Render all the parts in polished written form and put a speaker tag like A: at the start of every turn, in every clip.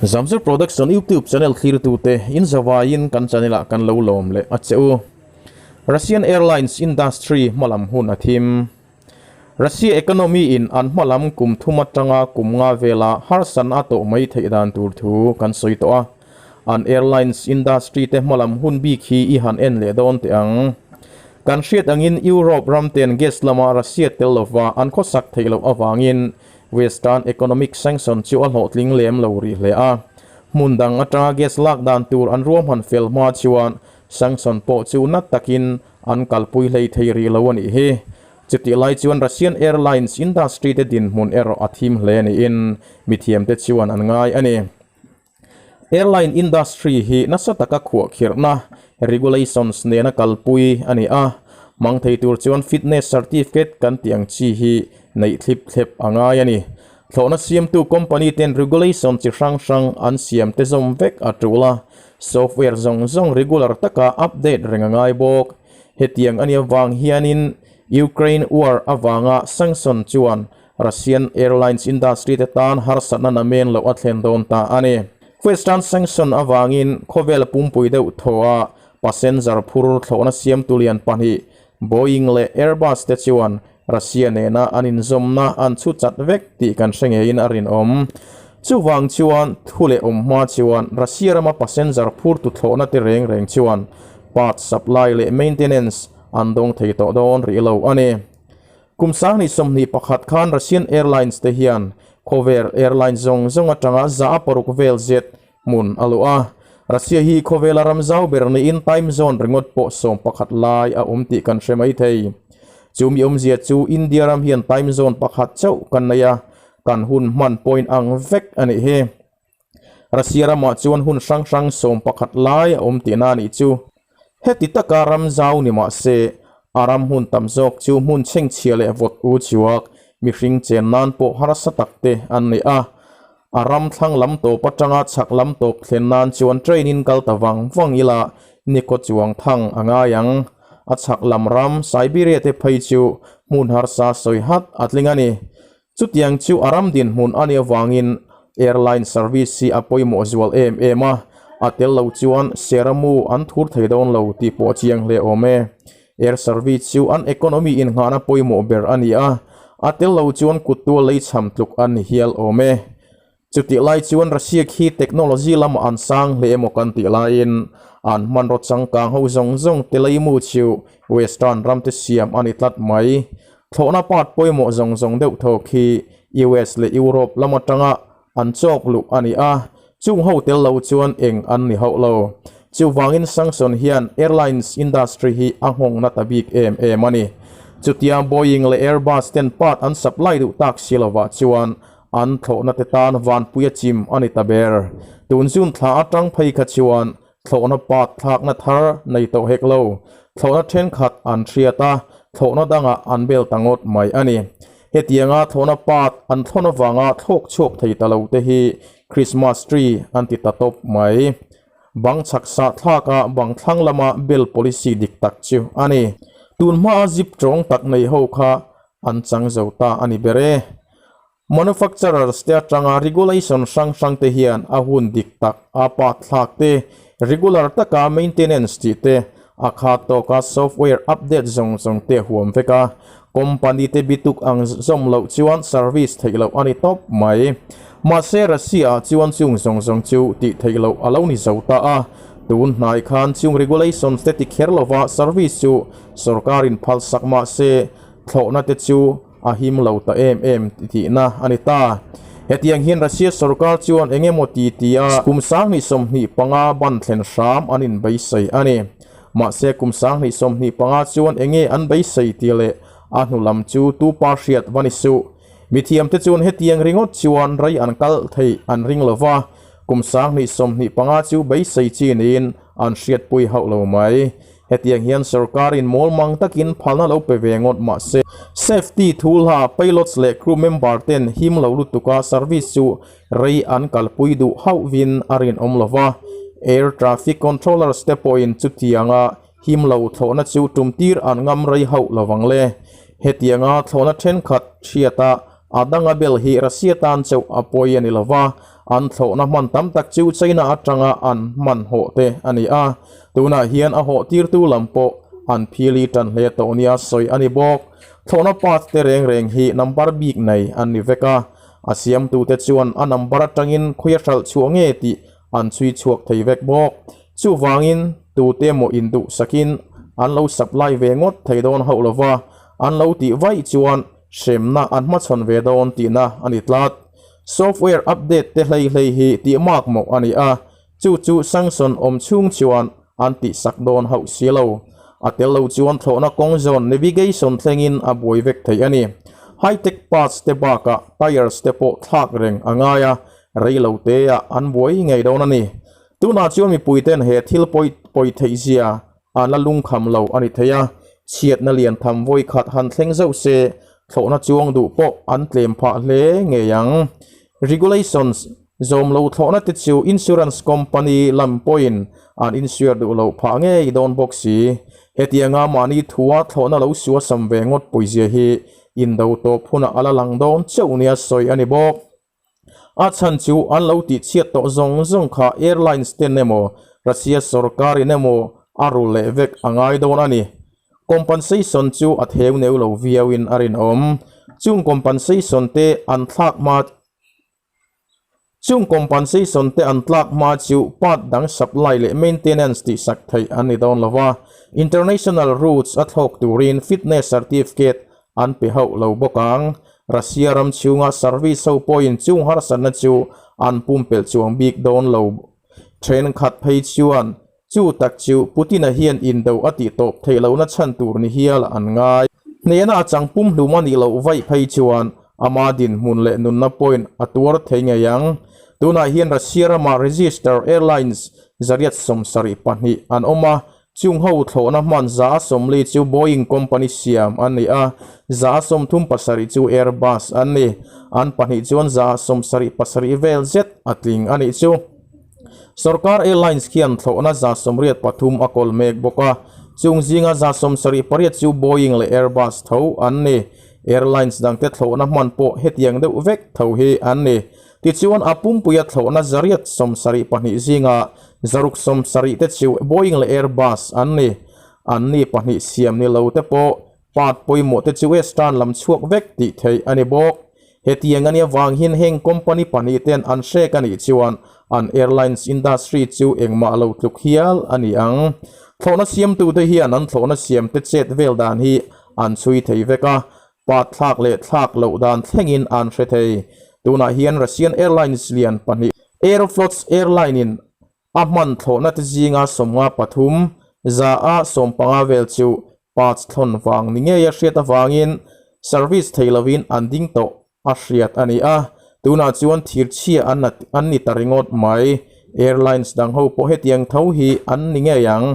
A: Zamzar Production YouTube channel thlirtute in zavaiin kan channel ah kan lo lawm leh a che u. Russian Airlines industry hmalam hun a thim. Russia economy in an hmalam kum thum atanga kum nga vela harsatna a tawh mai theih dan tur thu kan sawi tawh a. An airlines industry te hmalam hun bik hi i han en leh dawn teh ang. Kan hriat angin Europe ram ten gas lama Russia tel lova an khawsak theih loh avangin Western economic sanction chu a hlawhtling lem lo rih hle a, hmun dang atanga gas lak dan tur an ruahman fel hma chuan sanction pawh chu nat takin an kalpui hlei thei rih lo a nih hi. Chutih lai chuan Russian airlines industry te dinhmun erawh a thim hle niin mithiamte chuan an ngai a ni. Airline industry hi nasa taka khuahkhirhna, regulations, nena kalpui a ni a, hmang thei tur chuan fitness certificate kan tih ang chi hi neih thlip thlep a ngai a ni. Thlawhna siamtu company ten regulation chi hrang hrang an siam te zawm vek a tul a, software zawng zawng regular taka update reng a ngai bawk. Hetiang a nih avang hianin Ukraine war avanga sanction chuan Russian airlines industry te tan harsatna namen loh a thlen dawn ta a ni. Western sanction avangin khawvel pumpui deuh thaw a passenger phur thlawhna siamtu lian pahnih Boeing leh Airbus te chuan Russia nena an inzawmna an chhu chat vek tih kan hre ngeiin a rinawm. Chuvang chuan thu leh awm hma chuan Russia rama passenger phurtu thlawhna te reng reng chuan parts supply leh maintenance an dawng thei tawh dawn rih lo a ni. Kum 2021 khan Russian Airlines te hian khawvel airline zawng zawng atanga 600 vel zet hmun a luh a. Russia hi khawvela ram zau ber niin time zone ringawt pawh 11 lai a awm tih kan hre mai thei. Chu mi awmzia chu India ram hian time zone pakhat chauh kan nei a, kan hun hman point ang vek a nih hi. Russia ramah chuan hun hrang hrang 11 lai a awm tihna a nih chu. Heti taka ram zau ni mah se, a ram hmun tam zawk chu hmun chhengchhia leh vawt u chhuak mihring chen nan pawh harsa tak te an ni a. A ram thlang lam tawp atanga chhak lam tawp thlen nan chuan train in kal ta vang vang ila nikaw chuang thang a ngai ang. A chhak lam ram Siberia te phei chu hmun harsa sawi hat a tling a ni. Chutiang chu a ram dinhmun a nih avangin airline service hi a pawimawh zual em em a, a tel lo chuan Seramu an thur thei dawn lo tih pawh a chiang hle awm e. Air service chu an economy innghahna pawimawh ber a ni a, a tel lo chuan kuttual lei chham tluk a ni hial awm e. Chutih lai chuan Russia khi technology lamah an sang hle emaw kan tih laiin an hmanraw changkang ho zawng zawng te leimu chu Western ram te siam a ni tlat mai. Thlawhna part pawimawh zawng zawng deuh thaw khi US leh Europe lam atanga an chawk luh a ni a, chung ho tel lo chuan eng an ni hauh lo. Chuvangin sanction hian airlines industry hi a nghawng na ta bik em em a ni. Chutia Boeing leh Airbus ten part an supply duh tak si lovah chuan An thlawhna te tan vanpui a chim a ni ta ber. Tun June thla atang phei kha chuan thlawhna pat thlakna thar nei tawh hek lo. Thlawhna thenkhat an hriat a, thlawhna dangah an bel ta ngawt mai a ni. Hetianga thlawhna pat an thlawn avanga thlawk chhuak thei ta lo te hi Christmas tree an ti ta tawp mai. Bang chhak sah thlaka bang thlang lama bel policy dik tak chu a ni. Tun hmaa zip tawng tak nei ho kha an chang zo ta a ni ber e. Manufacturers te atanga regulation hrang hrang te hian a hun dik tak a part thlak te, regular taka maintenance tih te, a khat tawka software update zawng zawng te huam vek a, company te bituk ang zawm loh chuan service theih loh a ni tawp mai. Mahse Russia ah chuan chung zawng zawng chu tih theih loh a lo ni zo ta a, tun hnai khan chung regulations te ti kher lova service chu sorkarin phalsak mahse thlawhna te chu a him lo ta em em tihna a ni ta. Hetiang hian Russia sorkar chuan eng emaw ti tia kum 2025 ban thlen hram an inbeisei a ni. Mahse kum 2025 chuan eng nge an beisei tih leh a hnu lam chu tu pa hriat va ni suh. Mithiamte chuan hetiang ringawt chuan rei an kal theih an ring lo va, kum 2025 chu beisei chi niin an hriatpui hauh lo mai. Hetiang hian sorkarin mawl mang takin phalna lo pe ve ngawt mah se, safety thu hla pilots leh crew member ten him lo lutuka service chu rei an kalpui duh hauhvin a rinawm lo va, air traffic controllers te pawhin chutianga him lo thlawhna chu tumtir an ngam rei hauh lovang le. Hetianga thlawhna thenkhat hriata. A dang a bel hi Russia tan chauh a pawi a ni lo va, an thlawhna hman tam tak chu China atanga an hman hawh te a ni a. Tunah hian a hawh tirtu lam pawh an phili tan hle tawh nia sawi a ni bawk. Thlawhna parts te reng reng hi number bik nei an ni vek a, a siamtute chuan a number atangin khawi a hralh chhuah nge tih an chhui chhuak thei vek bawk. Chuvangin tute emaw induhsakin an lo supply ve ngawt thei dawn hauh lo va, an lo tih vaih chuan hremna an hmachhawn ve dawn tihna a ni tlat. Software update te hlei hlei hi tih mak mawh a ni a, chu chu sanction awm chhung chuan an tihsak dawn hauh si lo. A tel lo chuan thlawhna kawng zawn navigation thlengin a buai vek thei a ni. High-tech parts te bakah tires te pawh thlak reng a ngai a, rei lo teah an buai ngei dawn a ni. Tunah chuan mipuiten he thil pawi pawi theih zia an la lungkham lo a ni thei a, chhiatna lian tham vawi khat han thleng zauh se thlawhna chuang duh pawh an tlem phah hle ngei ang. Regulations zawm lo thlawhna te chu insurance company lam pawhin an insure duh loh phah ngei dawn bawk si. Hetianga mahni thua thlawhna lo sua sam ve ngawt pawizia hi indo tawp hunah a la lang dawn chauh nia sawi a ni bawk. A chhan chu an lo tihchhiat tawh zawng zawng kha airlines ten emaw Russia sorkarin emaw a ru leh vek a ngai dawn a ni. Compensation chu a theu neu lo viauin a rinawm. Chung compensation te an thlak hma Chung compensation te an tlak hma chu part dang supply leh maintenance tihsak theih an ni dawn lo va, international routes a thlawk turin fitness certificate an pe hauh lo bawk ang. Russia ram chhunga service ho pawhin chung harsatna chu an pumpelh chuang bik dawn lo. Thenkhat phei chuan chu tak chu Putin-a hian indo a tih tawp theih lohna chhan tur ni hial an ngai. Hnehna a chang pumhlum a nih loh vaih phei chuan ama dinhmun leh nunna pawhin a tuar thei ngei ang. Tunah hian Russia rama register airlines 172 an awm a, Chung ho thlawhna hman 140 chu Boeing company siam an ni a, 37 chu Airbus an ni. An pahnih chuan 77 vel zet a tling a nih chu. Sorkar Airlines khian thlawhna 83 a kawl mek bawk a, chung zinga 78 chu Boeing leh Airbus tho an ni. Airlines dangte thlawhna hman pawh hetiang deuh vek tho hi an ni. Tichuan a pumpuia thlawhna 172 zinga 670 te chu Boeing leh Airbus an ni. An ni pahnih siam ni lo te pawh part pawimawh te chu Western lam chhuak vek tih theih a ni bawk. Hetiang a nia vang hian heng company pahnih ten an hrek a nih chuan an airlines industry chu engmah lo tluk hial a ni ang. Thlawhna siamtute hian an thlawhna siamte chet vel dan hi an chhui thei vek a, Part thlak leh thlak loh dan thlengin an hre thei. Tunah hian Russian Airlines lian pahnih Aeroflots airline-in a hman thlawhna te zinga 53, 115 vel chu parts thlawn vang ni ngei a hriat avangin service thei lovin an ding tawh a hriat a ni a. Tunah chuan thirchhia an an ni ta ringawt mai. Airlines dang ho pawh hetiang tho hi an ni ngei ang.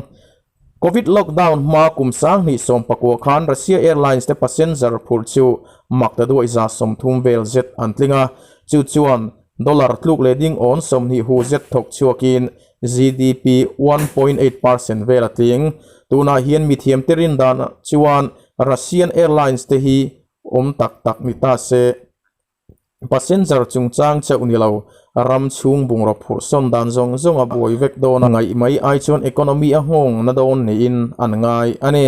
A: Covid lockdown hma kum 2019 khan Russia Airlines te passenger phurh chu mak ta duai 30 vel zet an tling a, chu chuan dollar tluk leh ding awn 20 hu zet thawk chhuakin GDP 1.8% vel a tling. Tunah hian mithiam te rin dan chuan Russian Airlines te hi awm tak tak ni ta se. Passenger chungchang chauh ni lo, ram chhung bungraw phurh sawn dan zawng zawng a buai vek dawn a, ngaih mai ai chuan economy a nghawng na dawn niin an ngai a ni.